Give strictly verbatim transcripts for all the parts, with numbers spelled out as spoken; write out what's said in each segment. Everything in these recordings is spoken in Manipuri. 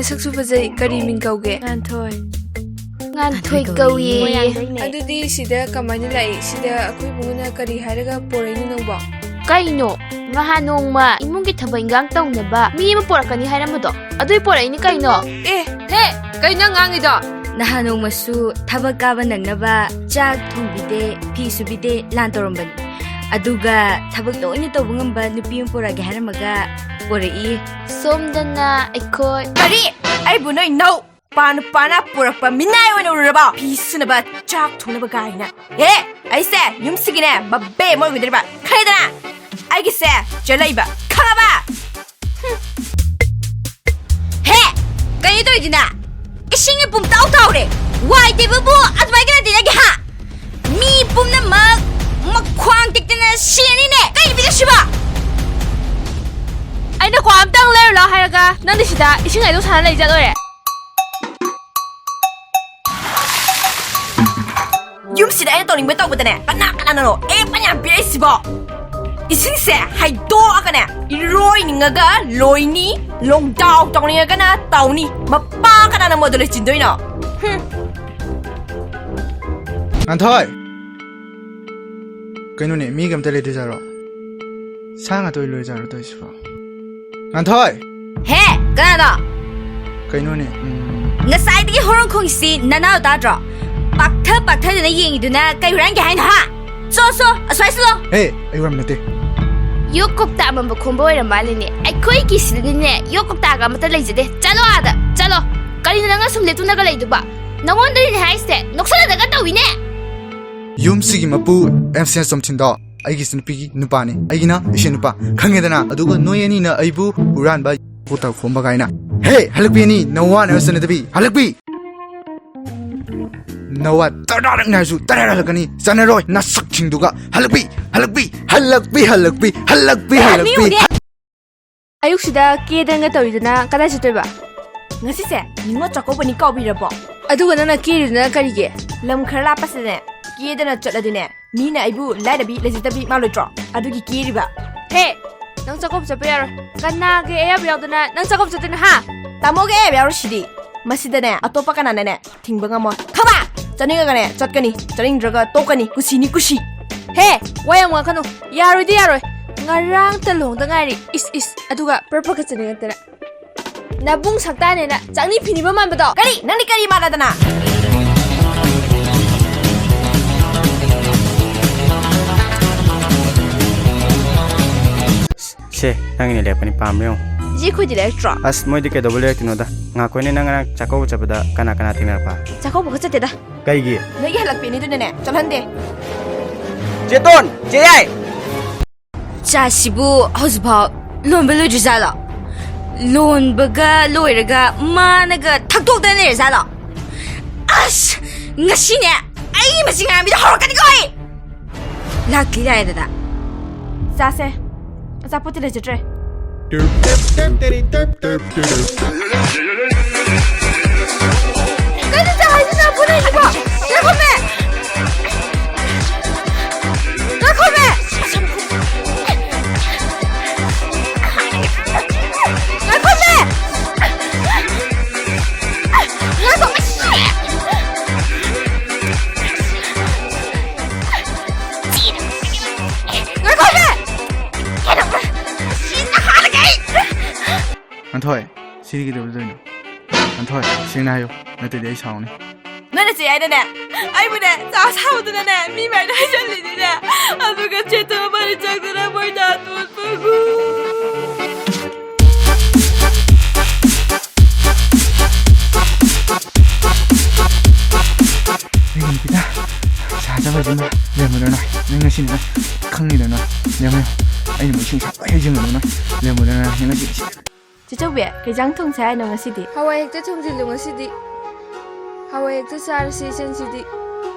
ꯁꯛꯁꯨ ꯐꯖꯩ꯫ ꯀꯔꯤ ꯃꯤꯡ ꯀꯧꯒꯦ? ꯉꯥꯟꯊꯣꯏ꯫ ꯉꯥꯟꯊꯣꯏ ꯀꯧꯏ꯫ ꯃꯣꯏꯔꯥꯡꯗꯩꯅꯦ꯫ ꯑꯗꯨꯗꯤ ꯁꯤꯗ ꯀꯃꯥꯏꯅ ꯂꯥꯛꯏ? ꯁꯤꯗ ꯑꯩꯈꯣꯏ ꯏꯕꯨꯡꯉꯣꯅ ꯀꯔꯤ ꯍꯥꯏꯔꯒ ꯄꯣꯔꯛꯏꯅꯣ ꯅꯪꯕꯣ? ꯀꯩꯅꯣ? ꯉꯍꯥꯟ ꯅꯣꯡꯃ ꯏꯃꯨꯡꯒꯤ ꯊꯕꯛ ꯏꯟꯈꯥꯡ ꯇꯧꯅꯕ ꯃꯤ ꯑꯃ ꯄꯣꯔꯛꯀꯅꯤ ꯍꯥꯏꯔꯝꯕꯗꯣ, ꯑꯗꯨꯏ ꯄꯣꯔꯛꯏꯅꯤ ꯀꯩꯅꯣ꯫ ꯑꯦ, ꯍꯦ, ꯀꯩꯅꯣ ꯅꯪ ꯉꯥꯡꯉꯤꯗꯣ? ꯅꯍꯥꯟ ꯅꯣꯡꯃꯁꯨ ꯊꯕꯛ ꯀꯥꯕ ꯅꯪꯅꯕ ꯆꯥꯛ ꯊꯣꯡꯕꯤꯗꯦ, ꯐꯤ ꯁꯨꯕꯤꯗꯦ, ꯂꯥꯟ ꯇꯧꯔꯝꯕꯅꯤ꯫ ꯑꯗꯨꯒ ꯊꯕꯛ ꯂꯣꯏꯅ ꯇꯧꯕ ꯉꯝꯕ ꯅꯨꯄꯤ ꯑꯃ ꯄꯣꯔꯛꯑꯒꯦ ꯍꯥꯏꯔꯝꯃꯒ ꯄꯣꯔꯛꯏ꯫ ꯁꯣꯝꯗꯅ ꯑꯩꯈꯣꯏ꯫ ꯀꯔꯤ? ꯑꯩꯕꯨ ꯅꯣꯏ ꯅꯧ ꯄꯥ ꯅꯨꯄꯥꯅ ꯄꯨꯔꯛꯄ ꯃꯤꯅꯥꯏ ꯑꯣꯏꯅ ꯎꯔꯨꯔꯕꯣ? ꯐꯤ ꯁꯨꯅꯕ, ꯆꯥꯛ ꯊꯣꯡꯅꯕ ꯀꯥꯏꯅ꯫ ꯑꯦ, ꯑꯩꯁꯦ ꯌꯨꯝꯁꯤꯒꯤꯅꯦ ꯃꯕꯦꯝ ꯑꯣꯏꯒꯗꯧꯔꯤꯕ, ꯈꯪꯉꯦꯗꯅ? ꯑꯩꯒꯤꯁꯦ ꯆꯦꯜꯂꯛꯏꯕ, ꯈꯪꯉꯕ? ꯍꯨꯝ꯫ ꯍꯦ, ꯀꯩꯅꯣ ꯇꯧꯔꯤꯗꯨꯅ? ꯏꯁꯤꯡꯅ ꯄꯨꯝꯇꯥꯎ ꯇꯥꯎꯔꯦ꯫ ꯋꯥꯏ ꯇꯩꯕꯕꯨ ꯑꯗꯨꯃꯥꯏꯅ ꯀꯅꯥ ꯇꯩꯅꯒꯦ, ꯍꯥ? ꯃꯤ ꯄꯨꯝꯅꯃꯛ ꯃꯈ꯭ꯋꯥꯡ ꯇꯦꯛꯇꯅ ꯁꯤꯔꯅꯤꯅꯦ꯫ ꯀꯩ ꯅꯨꯄꯤꯅꯣ ꯁꯤꯕꯣ? ꯑꯩꯅ ꯀ꯭ꯋꯥ ꯑꯝꯇꯪ ꯂꯩꯔꯨ ꯂꯥꯎ ꯍꯥꯏꯔꯒ ꯅꯪꯗꯤ ꯁꯤꯗ ꯏꯁꯤꯡ ꯍꯩꯗꯣꯛ ꯁꯥꯟꯅ ꯂꯩ ꯆꯠꯂꯣꯏꯔꯦ꯫ ꯌꯨꯝꯁꯤꯗ ꯑꯩꯅ ꯇꯧꯅꯤꯡꯕ ꯇꯧꯕꯗꯅꯦ, ꯀꯅꯥ ꯀꯅꯥꯅꯅꯣ ꯑꯦ ꯄꯟ ꯌꯥꯝ ꯄꯤꯔꯛꯏꯁꯤꯕꯣ? ꯏꯁꯤꯡꯁꯦ ꯍꯩꯗꯣꯛꯑꯒꯅꯦ, ꯏꯔꯣꯏꯅꯤꯡꯉꯒ ꯂꯣꯏꯅꯤ, ꯂꯣꯡꯗꯥꯎ ꯇꯧꯅꯤꯡꯉꯒꯅ ꯇꯧꯅꯤ꯫ ꯃꯄꯥ ꯀꯅꯥꯅ ꯃꯣꯗꯣ ꯂꯩꯆꯤꯟꯗꯣꯏꯅꯣ? ꯍꯨꯝ꯫ ꯉꯥꯟꯊꯣꯏ! ꯀꯩꯅꯣꯅꯦ, ꯃꯤꯒ ꯑꯝꯇ ꯂꯩꯇ꯭ꯔꯖꯥꯔꯣ? ꯁꯥ ꯉꯥꯛꯇ ꯑꯣꯏ ꯂꯣꯏꯔꯖꯥꯔꯣ ꯇꯧꯔꯤꯁꯤꯕꯣ? ꯉꯥꯟꯊꯣꯏ! ꯍꯦ, ꯀꯅꯥꯅꯣ? ꯀꯩꯅꯣꯅꯦ, ꯎꯝ꯫ ꯉꯁꯥꯏꯗꯒꯤ ꯍꯣꯔꯣꯟ ꯈꯣꯡꯉꯤꯁꯤ ꯅꯅꯥꯎ ꯇꯥꯗ꯭ꯔꯣ? ꯄꯥꯛꯊ ꯄꯥꯛꯊꯗꯅ ꯌꯦꯡꯉꯤꯗꯨꯅ ꯀꯩ ꯍꯨꯔꯥꯟꯒꯦ ꯍꯥꯏꯅꯣ, ꯍꯥ? ꯁꯣ, ꯁꯣ, ꯑꯁ꯭ꯋꯥꯏ ꯁꯤꯂꯣ꯫ ꯍꯦ, ꯑꯩ ꯍꯨꯔꯥꯟꯕ ꯅꯠꯇꯦ꯫ ꯌꯣꯛ ꯀꯧꯇꯥ ꯑꯃꯝꯕ ꯈꯣꯝꯕ ꯑꯣꯏꯔ ꯃꯥꯜꯂꯦꯅꯦ꯫ ꯑꯩꯈꯣꯏꯒꯤ ꯁꯤꯗꯗꯤꯅꯦ ꯌꯣꯛ ꯀꯧꯇꯥꯒ ꯑꯃꯠꯇ ꯂꯩꯖꯗꯦ꯫ ꯆꯠꯂꯣ ꯑꯥꯗ, ꯆꯠꯂꯣ꯫ ꯀꯔꯤꯅꯣ ꯅꯪꯅ ꯁꯨꯝ ꯂꯦꯞꯇꯨꯅꯒ ꯂꯩꯗꯨꯕ? ꯅꯉꯣꯟꯗꯅꯤꯅꯦ ꯍꯥꯏꯁꯦ, ꯅꯣꯛꯁꯜꯂꯗꯒ ꯇꯧꯏꯅꯦ꯫ ꯌꯨꯝꯁꯤꯒꯤ ꯃꯄꯨ ꯑꯦꯝ ꯁꯤ ꯑꯦꯁ ꯆꯝꯊꯤꯟꯗꯣ ꯑꯩꯒꯤ ꯏꯆꯟꯅꯨꯄꯤꯒꯤ ꯅꯨꯄꯥꯅꯤ, ꯑꯩꯒꯤꯅ ꯏꯆꯦ ꯅꯨꯄꯥ, ꯈꯪꯉꯦꯗꯅ? ꯑꯗꯨꯒ ꯅꯣꯏ ꯑꯅꯤꯅ ꯑꯩꯕꯨ ꯍꯨꯔꯥꯟꯕ, ꯀꯣꯛꯇ ꯈꯣꯝꯕ ꯀꯥꯏꯅ꯫ ꯍꯦ, ꯍꯜꯂꯛꯄꯤ ꯑꯅꯤ, ꯅꯋꯥꯅ ꯆꯠꯅꯗꯕꯤ, ꯍꯜꯂꯛꯄꯤ! ꯅꯋꯥ ꯇꯔꯥꯔꯛꯅꯦ ꯍꯥꯏꯔꯁꯨ ꯇꯔꯥꯔꯛ ꯍꯜꯂꯛꯀꯅꯤ, ꯆꯠꯅꯔꯣꯏ, ꯅꯁꯛꯁꯤꯡꯗꯨꯒ꯫ ꯍꯜꯂꯛꯄꯤ, ꯍꯜꯂꯛꯄꯤ, ꯍꯜꯂꯛꯄꯤ, ꯍꯜꯂꯛꯄꯤ, ꯍꯜꯂꯛꯄꯤ, ꯍꯜꯂꯛꯄꯤ꯫ ꯑꯌꯨꯛꯁꯤꯗ ꯀꯦꯗꯅꯒ ꯇꯧꯔꯤꯗꯨꯅ ꯀꯗꯥꯏ ꯆꯠꯇꯣꯏꯕ? ꯉꯁꯤꯁꯦ ꯅꯤꯉꯣꯜ ꯆꯥꯛꯀꯧꯕꯅꯤ, ꯀꯥꯎꯕꯤꯔꯕꯣ? ꯑꯗꯨꯒ ꯅꯪꯅ ꯀꯦꯔꯤꯗꯨꯅ ꯀꯔꯤꯒꯤ? ꯂꯝ ꯈꯔ ꯂꯥꯞꯄꯁꯤꯗꯅꯦ ꯀꯦꯗꯅ ꯆꯠꯂꯗꯤꯅꯦ, ꯃꯤꯅ ꯑꯩꯕꯨ ꯂꯥꯏꯔꯕꯤ, ꯂꯩꯖꯗꯕꯤ ꯃꯥꯜꯂꯣꯏꯗ꯭ꯔꯣ? ꯑꯗꯨꯒꯤ ꯀꯦꯔꯤꯕ꯫ ꯍꯦ! ꯅꯪ ꯆꯥꯛꯀꯧꯕ ꯆꯠꯄ ꯌꯥꯔꯣꯏ꯫ ꯀꯅꯥꯒꯤ ꯑꯌꯥꯕ ꯌꯥꯎꯗꯅ ꯅꯪ ꯆꯥꯛꯀꯧꯕ ꯆꯠꯇꯣꯏꯅꯣ, ꯍꯥ? ꯇꯥꯃꯣꯒꯤ ꯑꯦꯞ ꯌꯥꯎꯔꯤꯁꯤꯗꯤ꯫ ꯃꯁꯤꯗꯅꯦ, ꯑꯇꯣꯞꯄ ꯀꯅꯥꯅꯅꯦ ꯊꯤꯡꯕ ꯉꯝꯃꯣꯏ꯫ ꯈꯪꯉꯕ? ꯆꯠꯅꯤꯡꯉꯒꯅꯦ ꯆꯠꯀꯅꯤ, ꯆꯠꯅꯤꯡꯗ꯭ꯔꯒ ꯇꯣꯛꯀꯅꯤ꯫ ꯀꯨꯁꯤꯅꯤ, ꯀꯨꯁꯤ꯫ ꯍꯦ, ꯋꯥ ꯌꯥꯝ ꯉꯥꯡꯀꯅꯨ꯫ ꯌꯥꯔꯣꯏꯗꯤ ꯌꯥꯔꯣꯏ꯫ ꯉꯔꯥꯡꯇ ꯂꯨꯍꯣꯡꯗ ꯉꯥꯏꯔꯤ꯫ ꯏꯁ, ꯏꯁ꯫ ꯑꯗꯨꯒ ꯄ꯭ꯔꯞ ꯄ꯭ꯔꯞꯀ ꯆꯠꯅꯤꯡꯉꯛꯇꯅ꯫ ꯅꯕꯨꯡ ꯁꯛꯇꯥꯅꯦꯅ ꯆꯥꯛꯅꯤ ꯐꯤꯅꯤꯕ ꯃꯥꯟꯕꯗꯣ꯫ ꯀꯔꯤ? ꯅꯪꯗꯤ ꯀꯔꯤ ꯃꯥꯟꯅꯗꯅ? ꯁꯦ, ꯅꯪꯒꯤꯅ ꯂꯦꯞꯄꯅꯤ, ꯄꯥꯝꯕ꯭ꯔꯥ ꯌꯦꯡꯉꯨ꯫ ꯏꯆꯦ, ꯑꯩꯈꯣꯏꯗꯤ ꯂꯩꯔꯛꯇ꯭ꯔꯣ? ꯑꯁ, ꯃꯣꯏꯗꯤ ꯀꯩꯗꯧꯕ ꯂꯩꯔꯛꯇꯣꯏꯅꯣꯗ? ꯉꯥꯛꯈꯣꯏꯅꯦ, ꯅꯪ ꯉꯔꯥꯡ ꯆꯥꯛꯀꯧꯕ ꯆꯠꯄꯗ ꯀꯅꯥ ꯀꯅꯥ ꯊꯦꯡꯅꯔꯛꯄ? ꯆꯥꯛꯀꯧꯕꯒ ꯆꯠꯇꯦꯗ꯫ ꯀꯩꯒꯤ? ꯅꯣꯏꯒꯤ ꯍꯜꯂꯛꯄꯤꯅꯤꯗꯨꯅꯅꯦ, ꯆꯠꯍꯟꯗꯦ꯫ ꯆꯦꯇꯣꯟ! ꯆꯦꯌꯥꯏ! ꯆꯥꯁꯤꯕꯨ ꯍꯧꯖꯤꯛꯐꯥꯎ ꯂꯣꯟꯕ ꯂꯣꯏꯗ꯭ꯔꯤꯖꯥꯠꯂꯣ? ꯂꯣꯟꯕꯒ ꯂꯣꯏꯔꯒ ꯃꯥꯅꯒ ꯊꯛꯇꯣꯛꯇꯅ ꯂꯩꯔꯖꯥꯠꯂꯣ? ꯑꯁ! ꯉꯁꯤꯅꯦ ꯑꯩꯒꯤ ꯃꯆꯤꯟ ꯉꯥꯡꯕꯤꯗꯣ ꯍꯧꯔꯛꯀꯅꯤꯀꯣ ꯑꯩ! ꯂꯥꯛꯇꯤ ꯂꯥꯛꯑꯦꯗꯅ꯫ ꯆꯥꯁꯦ꯫ ꯑꯆꯥꯄꯣꯠꯇꯤ ꯂꯩꯖꯗ꯭ꯔꯦ꯫ ꯀꯩꯅꯣ ꯆꯥ ꯍꯥꯏꯁꯤꯅ ꯄꯨꯔꯛꯏꯁꯤꯕꯣ? ꯉꯥꯏꯈꯣꯃꯦ! ꯉꯥꯏꯈꯣꯃꯦ! ꯉꯥꯏꯈꯣꯃꯦ! ꯉꯥꯏꯈꯣ! ꯉꯥꯏꯈꯣꯃꯦ! ꯁꯤꯅ ꯍꯥꯠꯂꯒꯦ ꯑꯩ! ꯉꯟꯊꯣꯏ, ꯁꯤꯗꯤ ꯀꯩꯗꯧꯔꯗꯣꯏꯅꯣ? ꯉꯟꯊꯣꯏ, ꯁꯦꯡꯅ ꯍꯥꯏꯌꯨ, ꯅꯠꯇ꯭ꯔꯗꯤ ꯑꯩ ꯁꯥꯎꯅꯤ꯫ ꯅꯣꯏ ꯅꯆꯦ ꯍꯥꯏꯅꯅꯦ, ꯑꯩꯕꯨꯅꯦ, ꯆꯥ ꯁꯥꯕꯗꯨꯅꯅꯦ, ꯃꯤ ꯃꯥꯏꯗ ꯍꯩꯖꯜꯂꯤꯅꯤꯅꯦ꯫ ꯑꯗꯨꯒ ꯆꯦꯠꯇꯨ ꯃꯕꯥꯅꯤ ꯆꯪꯗꯅ ꯃꯣꯏꯅ ꯇꯣꯠꯄꯕꯨ꯫ ꯑꯩꯒꯤ ꯅꯨꯄꯤꯗ ꯁꯥꯖꯕꯁꯤꯅ ꯂꯩꯔꯝꯃꯗꯣꯏꯅꯣ? ꯅꯪ ꯉꯁꯤꯅ ꯈꯪꯅꯤꯗꯅ, ꯂꯩꯔꯝꯃꯣ꯫ ꯑꯩꯅ ꯃꯣꯏ ꯏꯁꯤꯡ ꯁꯥꯕ ꯍꯩꯖꯤꯟꯒꯗꯕꯅ ꯂꯩꯔꯝꯃꯗꯣꯏꯅꯣ? ꯅꯪ ꯉꯁꯤ, ꯉꯁꯤ꯫ ꯆꯦꯆꯧꯕꯤ, ꯀꯩ ꯏꯟꯖꯥꯡ ꯊꯣꯡꯁꯦ ꯍꯥꯏꯅꯣ ꯉꯁꯤꯗꯤ? ꯍꯋꯥꯏ ꯍꯦꯛꯇ ꯊꯣꯡꯖꯤꯜꯂꯨ ꯉꯁꯤꯗꯤ꯫ ꯍꯋꯥꯏ ꯍꯦꯛꯇ ꯆꯥꯔꯁꯤ ꯏꯆꯟꯁꯤꯗꯤ꯫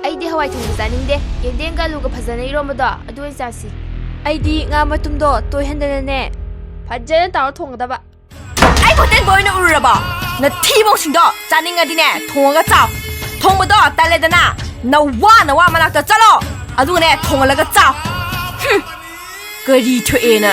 ꯑꯩꯗꯤ ꯍꯋꯥꯏ ꯊꯣꯡꯕ ꯆꯥꯅꯤꯡꯗꯦ꯫ ꯌꯦꯟꯗꯦꯝꯒ ꯑꯂꯨꯒ ꯐꯖꯅ ꯏꯔꯣꯝꯕꯗꯣ, ꯑꯗꯨ ꯑꯣꯏꯅ ꯆꯥꯁꯤ꯫ ꯑꯩꯗꯤ ꯉꯥ ꯃꯇꯨꯝꯗꯣ ꯇꯣꯏꯍꯟꯗꯅꯅꯦ, ꯐꯖꯅ ꯇꯥꯎꯔ ꯊꯣꯡꯒꯗꯕ꯫ ꯑꯩ ꯍꯣꯇꯦꯜ ꯕꯣꯏ ꯑꯣꯏꯅ ꯎꯔꯨꯔꯕꯣ? ꯅꯊꯤꯕꯣꯡꯁꯤꯡꯗꯣ ꯆꯥꯅꯤꯡꯉꯗꯤꯅꯦ, ꯊꯣꯡꯉꯒ ꯆꯥꯎ꯫ ꯊꯣꯡꯕꯗꯣ ꯇꯜꯂꯦꯗꯅ, ꯅꯋꯥ ꯅꯋꯥ ꯃꯅꯥꯛꯇ ꯆꯠꯂꯣ꯫ ꯑꯗꯨꯒꯅꯦ, ꯊꯣꯡꯍꯜꯂꯒ ꯆꯥꯎ꯫ ꯍꯨꯝ, ꯀꯔꯤ ꯊꯣꯛꯑꯦꯅ꯫